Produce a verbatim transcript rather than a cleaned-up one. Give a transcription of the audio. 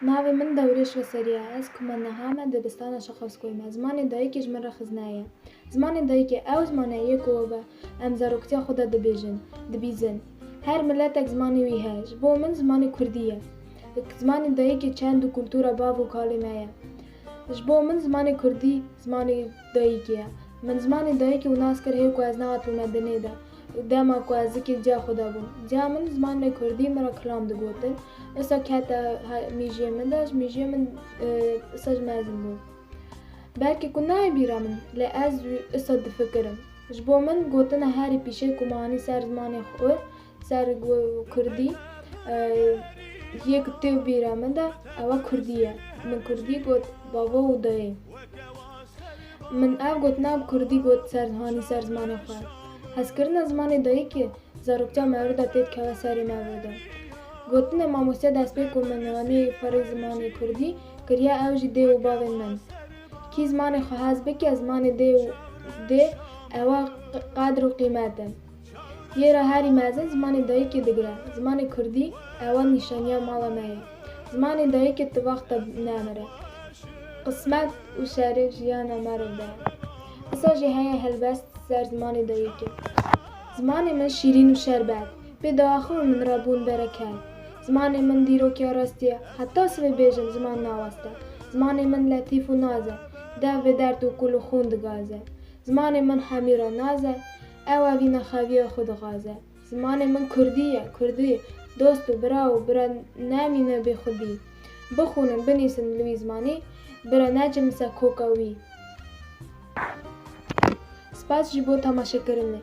Navê min Dewrêş Weseriya ye. Ez ku me niha me dibistana Şaxewskoyê me. Zimanê dayikê ji min re xizne ye. Zimanê dayikê ew ziman e yê ku we em zaroktiya xwe de dibêjin, dibîzin. Her miletek zimanê wî heye. Ji bo min zimanê kurdî ye. Zimanê dayikê çend û kultura bav û kalê me ye. Ji bo min zimanê kurdî zimanê dayikê ye. Min zimanê dayikê û nas kir hê ku ez nehatibûme dinê de. Dema ku ez zikê ciya xwe de bûm. Ciya min zimanê kurdî min re kilam digotin. Isa kete he-, mîjiyê min de, ji mîjiyê min, e, isa ji mezin bû. Belkî ku nayê bîra min, lê ez wî isa difikirim. Ji bo min gotina herî pîşê ku me anî ser zimanê xwe, ser gu-, kurdî, e, yê ku tê bîra min de, ew e kurdî ye. Min kurdî got bavo û dayê. Min ev gotina bi kurdî got ser, hanî ser zimanê xwe. Hezkirina zimanê dayikê zaroktiya me wê de tê dikeve serê me wê de. Gotinê mamoste destpê ku min anî perê zimanê kurdî kiriye ew jî dê û bavên min. Kî zimanê xwe hez bike, zimanê dê û dê ewa q-, qedr û qîmet e. Yê re herî mezin zimanê dayikê digire. Zimanê kurdî ewa nîşaniya mala me ye. Zimanê dayikê ti wexta nemire. Qismet û şerê jiyana me re de. Qisa jî heye helbest ser zimanê dayikê. Zimanê min şîrîn û şerbet, pê diaxivin min re bûn bereket. Zimanê min dîrokê rastî ye, heta sibê bêjim ziman naweste. Zimanê min letîf û naz e, dev bi derd û kul û xûn digaze. Zimanê min hemî re naz e, ew evîna xeviya xwe dixwaze. Zimanê min kurdî ye, kurdî. Dost û bira û bira nemîne bê xwedî. Bixwînin, binîsin li wî zimanî, bira necimse koka wî. Spas ji bo temaşekirinê.